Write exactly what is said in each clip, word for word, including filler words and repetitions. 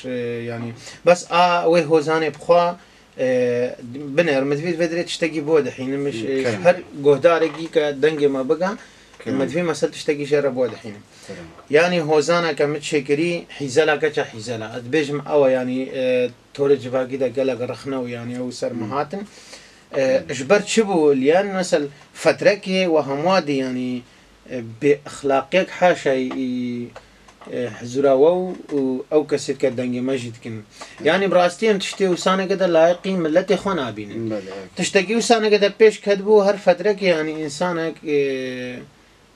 e, yanî, bes a wê hozanê bi xwe, e, binêr, min divî vê dirê tiştekî bo dihînim, ji, ji her guhdarekî ke dengê me biga, min divî mesel tiştekî jê re bo dihînim. Yanî hozaneke min çêkirî, hîzela keça hîzela. Ez dibêjim ew e, yanî, e, torê civakî de gelek rexne û yanî ew ser min hatin. E, ji ber çi bû? Liyan mesel fetrekê we hemwa dî, yanî, e, bê exlaqiyek haşa î, e, hizûra we û, û ew kesê dike dengê me jî dikin. Yanî bi rastî em tiştê wîsaneke de layiqî miletê xwe nabînin. Belê, evet. Tiştekî wîsaneke de pêş ketibû her fetrekê, yanî însanek, e,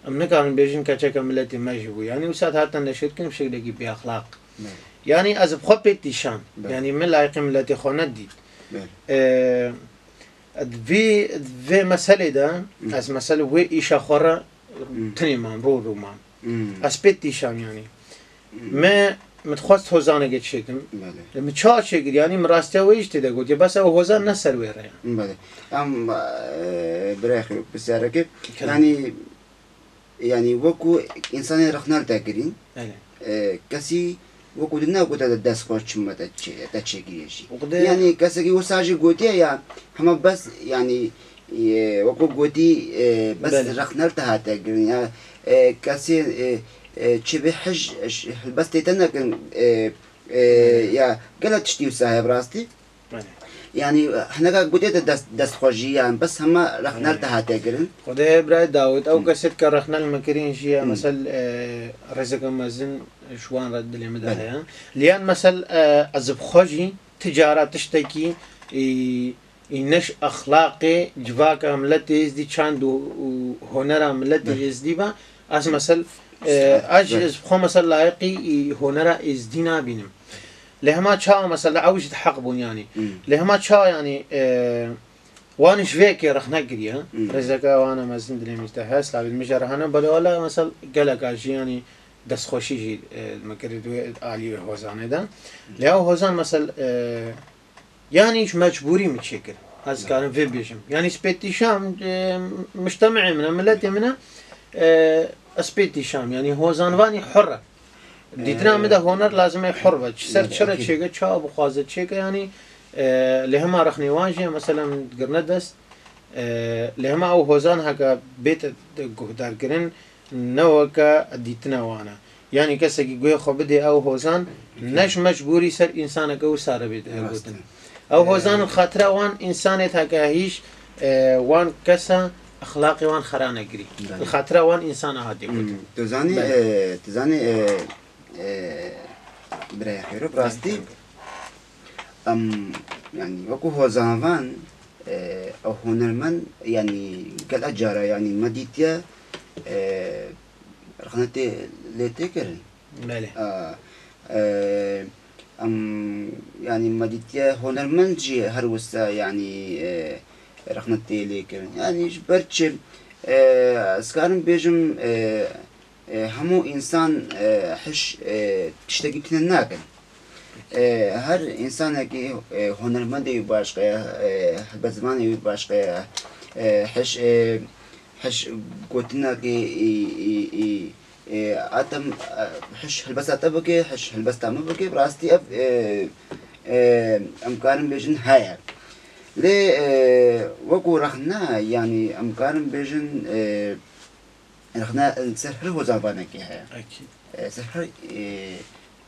em nikarin bêjin keçeke miletê me jî bû. Yanî wisa dihatin neşirkirin bi şeklekî bêexlaq. Belê. Yanî ez bi xwe pê tîşan. Belê. Yanî min layiqî miletê xwe nedît. Belê. E, Di vê, di vê meselê de ez mesel wê îşa xwe re tinê mam, rû rû mam. Ez pê tîşam yanî. Me, min dixwest hozanekê çêkim. Belê. Min çawa çêkir? Yanî min rastiya wê jî tê de gotiye. Bes ew hozan ne ser wê re ye. Belê. Em, e, birayê xwe pisyareke. Kerem. Yanî Yanî wekû însanê rexne li te kirîn, Belê. e, kesî wekû tu ne ku te dest xwe çima te çê-, te çêkiriye jî. Wekû de Yanî kesekî wisa jî gotiye ya, hema bes, yanî, e, wekû gotî, e, bes Belê. rexne li te hate kirin ya, e, kesê, e, e, çi bi hij, ş-, helbestê te nekin, e, e, Belê. ya, gela tiştî wisa heye bi rastî? Belê. Yanî, hineka gotê te dest, destxwejî, yan bes hema rexne li te hate kirin. Xwedê birayê Dawid, ew kesê dike rexne li me kirîn jî ye, mesel, e, rêzeke mezin ji wan re dilê min de Belê. heye. Liyan mesel, e, ez bi xwe jî ti cara tiştekî, e, e, ne ji exlaqê civaka miletê êzdî çand û, û honera miletê Belê. êzdî be, ez mesel, e, Belê. ez jî ez bi xwe mesel layiqî, e, honera êzdî nabînim. Lê hema çawa mesela ew jî di heq bûn yanî. Hmm. Lê hema çawa yanî, e, wan ji vê yekê rexne kiriye. Hmm. Rêzeke wan e mezin dilê min jî de hest, labî min jî re hene, belê wala mesela geleka jî yanî destxweşî jî, e, min kir di wê alî wê hozanê de. Lê ew hozan mesela, e, yanî ji mecbûrî min çêkir. Ez dikarim vê bêjim. Yanî spêtîşam, e, mujtemê min e, miletê min e, e, ez spêtîşam. Yanî hozanvanî hur e. Dîtina min de honer lazim e hur be. Çi ser çi re çêke, çawa bixwaze çêke, yanî, e, lê hema rexnê wan jî, mesela, min girne dest, e, lê hema ew hozan heke bête guhdarkirin, ne weke dîtina wan e. Yanî kesekî guhê xwe bidê ew hozan, ne ji mecbûrî ser însaneke wisa re bê gotin. Ew hozan li xatira wan însanê heke hîş, e, wan kesa exlaqê wan xera nekirî. Belê. Li xatira wan însana hatiye gotin. Hmm, tu zanî, Belê. e, tu zanî, e, e, birayê xêro, bi rastî, Belê. em, yanî, wekû hozanvan, e, ew hunermend, yanî, gelek cara, yanî, me dîtiye, e, rexnetê lê tê kirin. Belê. A, e, em, yanî me dîtiye hunermend jî her wisa, yanî, e, rexnetê lê kirin. Yanî ji ber çi, e, ez karim bêjim, e, e, hemû însan, e, hiş, e, tiştekî tune nakin. E, her însanekî, e, hunermendê wî başqe ye, e, helbestvanê wî başqe ye, e, hiş, e, hiş gotinekê î, î, î, e, a te, e, hiş helbesta te bike, hiş helbesta min bike, bi rastî ev, e, e, em karin bêjin heye. Lê, e, wekû rexne, yanî em karin bêjin, e, rexne li ser her hozanvanekê heye. Ekîd. E, ser her, e,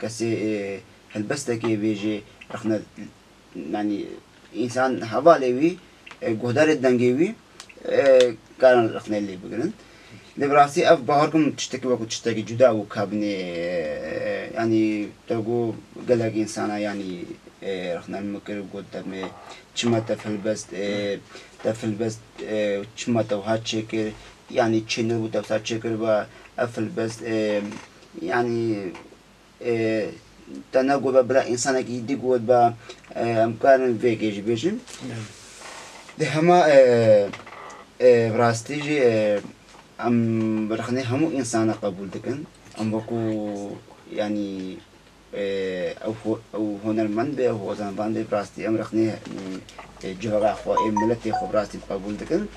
kesê, e, helbestekê bêjê rexne, yanî însan hevalê wî, e, guhdarê dengê wî, e, karin rexne lê bigirin. Lê bi rastî ev bawer kim tiştekî wekû tiştekî cuda bû kabinê, e, yanî te got gelek însana yanî, e, rexne min kir, got te me çima te helbest, e, te helbest, e, çima te wiha çêkir, yanî çênebû te wisa çêkiriba, ev helbest, e, yanî e, te negot be bila însanekî dî got be, e, em karin vê yekê jî bêjin. Evet. Di hema, e, e, bi rastî jî, e, em rexnê hemû însana qebûl dikin. Em wekû, yanî, e, ew ho-, ew hunermend be, ew hozanvan be, bi rastî em rexnê, e, civaka xwe, ê miletê xwe bi rastî qebûl dikin.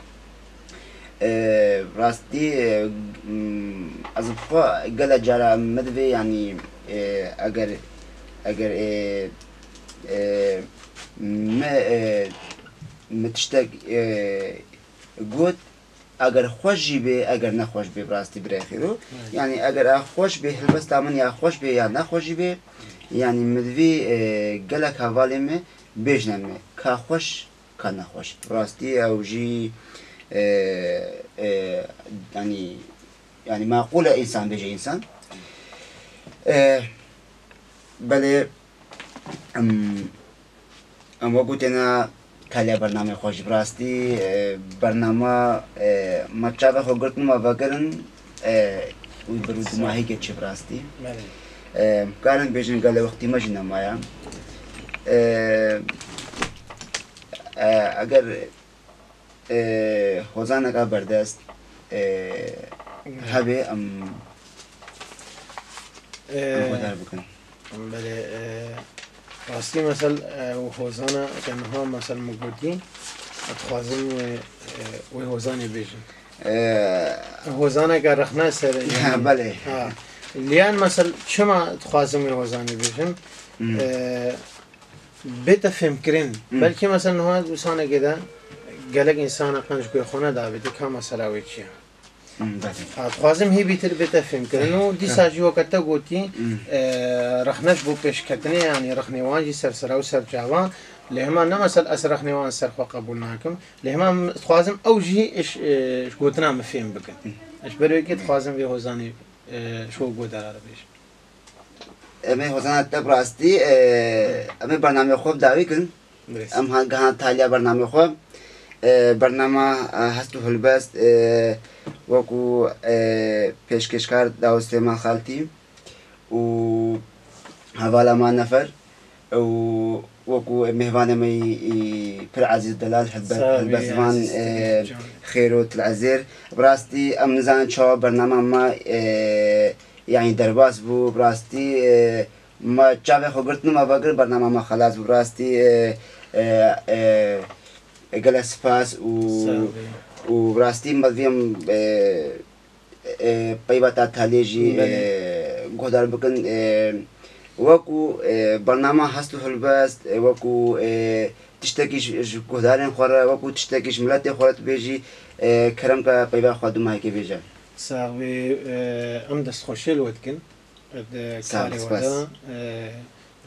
E, rastî, e, m, ez bi xwe gele cara min divê, yanî, e, eger Eger, e, e, me, e, me tiştek, e, got, eger xweş jî bê, eger nexweş bê, bi rastî birê xêro. Evet. Yanî eger a xweş bê, helbesta min ya xweş bê ya nexweş jî bê, yanî min divî, e, gelek hevalê me bêjne me, ka xweş, ka nexweş. Bi rastî ew jî, e, e, yanî, yanî maqûl e însan bêje însan. E, belê, em, em wek gotêne, taliya bernameyê xwe jî bi rastî, e, bernama, e, me çavê xwe girtin, me vegirin, e, û bir û dumahîkê çi bi rastî. Belê. E, em karin bêjin gelê wextî me jî nemaye. E, e, eger, e, hozaneka berdest, e, hebe em, em Ee, xwedar bikin. Belê, e, rastî mesel, e, û hozana ke niha mesel min gotî, ez dixwazim wê, e, wê hozanê bêjim. Ee, Hozaneke rexne ser, yanî, belê. Ha. Liyan mesel çima dixwazim wê hozanê bêjim? Hmm. E, bête fêmkirin. Hmm. Belkî mesel niha wîsanekê de gelek însana qenc guhê xwe nedabêt, ka mesela wê çi ye? Hmm, belê. Ha, dixwazim hîvîtir bête fêmkirin û dîsa jî weke te gotî, Hmm. e, rexne ji bo pêşketinê, yanî rexnê wan jî ser sera û ser çava. Lê hema ne mesel ez rexnê wan ser xwe qebûl nakim. Lê hema dixwazim ew jî ji, e, ji gotina min fêm bikin. Hmm. Ji ber wê kê dixwazim vê hozanê, e, ji bo guhdara re bêjim. Em ê hozana te bi rastî, e, em ê bernameyê xwe bi dawî kin. Dirêst. Em ha-, gihan taliya bernameyê xwe. E, bernama, e, Hest û Helbest, e, wekû, e, pêşkêşkar Dawid Silêman Xaltî û hevala me Nefer û wekû mêvanê me yî, yî pir ezîz delal helbet, Sağ ol, helbestvan, ezîz e, Dilcan. Xêro Til Ezêr. Bi rastî em nizanin çawa bernama me, e, yanî derbas bû. Bi rastî, e, me çavê xwe girtin û me vegir bernama me xelas bû. Bi rastî, e, e, e, gelek spas û, Sağ ol. Û bi rastî me divê em, e, e, peyva te talê jî, Belê. E, guhdar bikin. E, wekû, e, bernama Hest û Helbest, e, wekû, e, tiştekî ji, ji guhdarên xwe re, wekû tiştekî ji miletê xwe re tu bêjî, e, kerem ke peyva xwe dumahekê bêje. Sax bî, e, em destxweşiyê li we dikin. Di Sağ ol, karê we spas. De, e,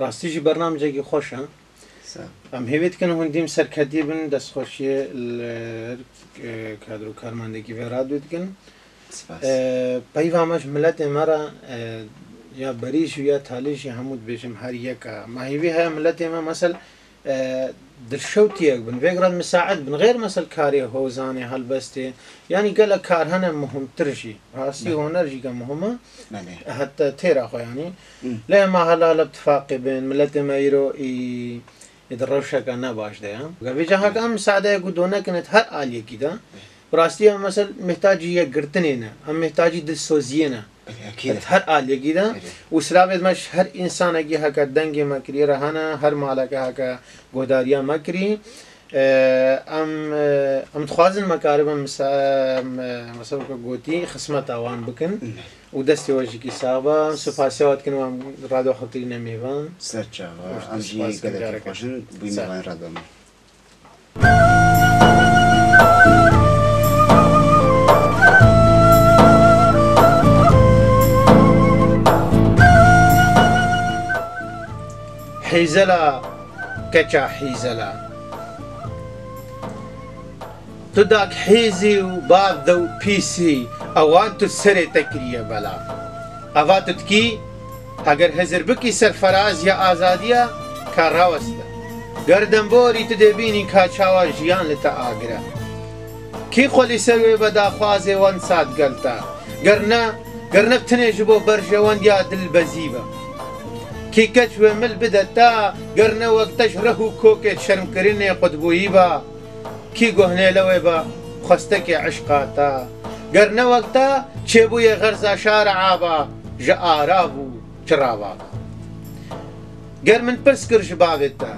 rastî jî bernamecekî xweş e. Sağ ol. Em hêvî dikin hûn dîm serketî bin, destxweşiyê li, e, kadro karmendekî vê radyo dikin. Spas. E, peyva me ji miletê me re, e, ya berî jî ya talî jî hemû dibêjim her yek e. Me hêvî heye miletê me mesel, e, dilşewtiyek bin, vêg re misaet bin. Xêr mesel karê hozanê, helbestê, yanî gelek kar hene muhimtir jî. Rastî Belê. Huner jî ke muhim e. Belê. Heta têra xwe yanî. Hı. Lê me hela li tifaqê bin, miletê me îro î, î di rewşeke ne baş de ye. Vêca heke Belê. Em misaedeyek û do nekin di her aliyekî de. Belê. Bi rastî em mesel mihtacî yekgirtinê ne. Em mihtacî dilsoziyê ne. Belê, ekîd e. Di her aliyekî de. Belê. Û silavê me ji her însanekî heke dengê me kirî re hene, her maleke heke guhdariya me kirî. E, em, e, em dixwazin me karibin misa-, em, e, mesela weke gotî, xismeta wan bikin. Belê. Û destê we jî kî sax be. Em spasiya we dikin, wan radyo xwe kirîne mêvan. Ser çava. Û Em jî spas dikin gelekî careke. Xweş in, bûyî Ser. Mêvanê radyo me. Hîzela, keça hîzela. Tu dak hîzî û bav dew pîsî, ewan tu serê te kiriye bela. Eva tu dikî, heger hizir bikî serferaziya azadiya, ka raweste. Ger demborî tu dê bînî ka çawa jiyan li te agir e. Kî xwe li ser wê be daxwazê wend sat gel te. Ger ne, ger ne tinê ji bo berjewendiya dil bezî be. Kî keç wê mil bide te, ger ne wek te ji reh û kokê şermkirinê qutbûyî be. Kî guh nêle wê be xwestekê eşqa te. Ger ne wek te çêbûyê xerza şara aba ji ara bû çi rava be. Ger min pirs kir ji bavê te,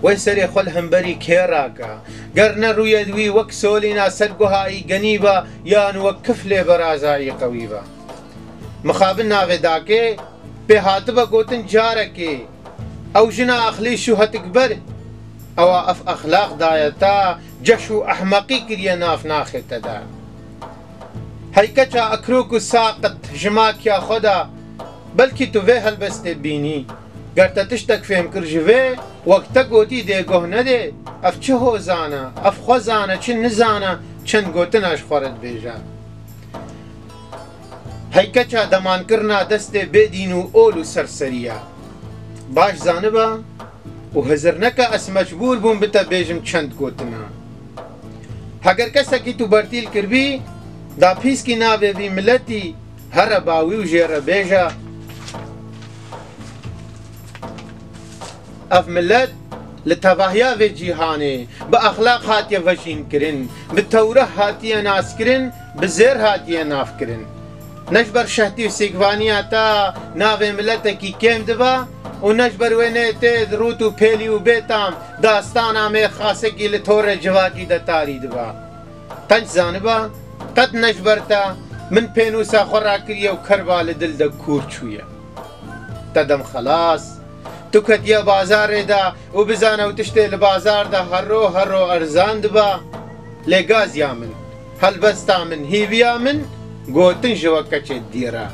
wê serê xwe li hemberî kê rake. Ger ne rûyê wî wek solîna ser guha î genî be yan wek kiflê berazayî qewî be. Mixabin navê dakê, Pê hatibe gotin carekê, ew jina exlîş û hetikber, ewa ev exlaq daye te, ceş û ehmeqî kiriye nav naxê te de. Hey keça ekrok û saqit ji makiya xwe de, belkî tu vê helbestê bînî. Ger te tiştek fêm kir ji vê, wek te gotî dê guh nedê, ev çi hozan e, ev xwezan e, çi nizan e, çend gotina ji xwe re dibêje. Hey keça demankirina destê bêdîn û ol û serseriya. Baş zaniba û hizir neke ez mecbûr bûm bi te bêjim çend gotina. Heger kesekî tu bertîl kirbî, da pîskî navê vî miletî here ba wî û jê re bêje. Ev milet li tevahiya vê cîhanê bi exlaq hatiye vejînkirin, bi tewreh hatiye naskirin, bi zêr hatiye navkirin. Ne ji ber şehtî û sêkvaniya te navê miletekî kêm dibe û ne ji ber wê nê tê di rût û pêlî û bêtam dastana mêxasekî li torê civakî de tarî dibe. Qenc zaniba, qet ne ji ber te min pênûsa xwe rakiriye û kerba li dil de kûr çûye. Te dem xelas. Tu ketiye bazarê de û bizane ew tiştê li bazar de herro herro erzan diba. Lê gaziya min, helbesta min, hîviya min gotin ji we keçê dîr e.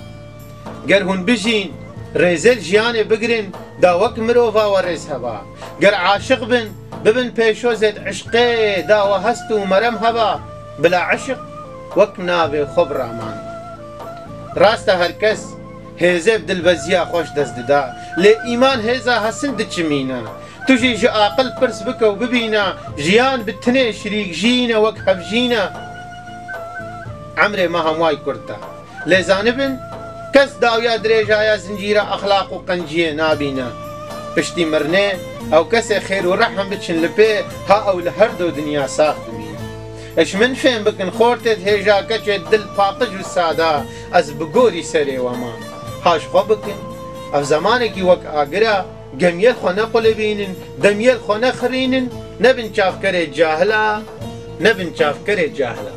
Ger hûn bijîn, rêzê li jiyanê bigirin, da wek mirova we rêz heba. Ger aşiq bin, bibin pêşozê di eşqê, da we hest û merem heba. Bila eşq, wek navê xwe bi raman. Rast e, her kes hêzê bi dilbeziya xwe ji dest dida, lê îman hêza hesin diçimîne. Tu jî ji aqil pirs bike û bibîne, jiyan bi tinê şirîk jî ne, wek hevjîn e. Emrê me hemway kurt e. Lê zanibin, kes dawiya dirêjaya zincîra exlaq û qenciyê nabîne. Piştî mirinê, ew kesê xêr û rehm biçin li pê, ha ew li her do dinya sax dimîne. Ji min fêm bikin, xortê di hêja keçê dil paqij û sada, ez bi gorî serê we mam. Ha ji xwe bikin, ev zemanekî wek agir e, gemiyê xwe nequlibînin, demiyê xwe nexirînin, nebin çavkerê cahila, nebin çavkerê cahila.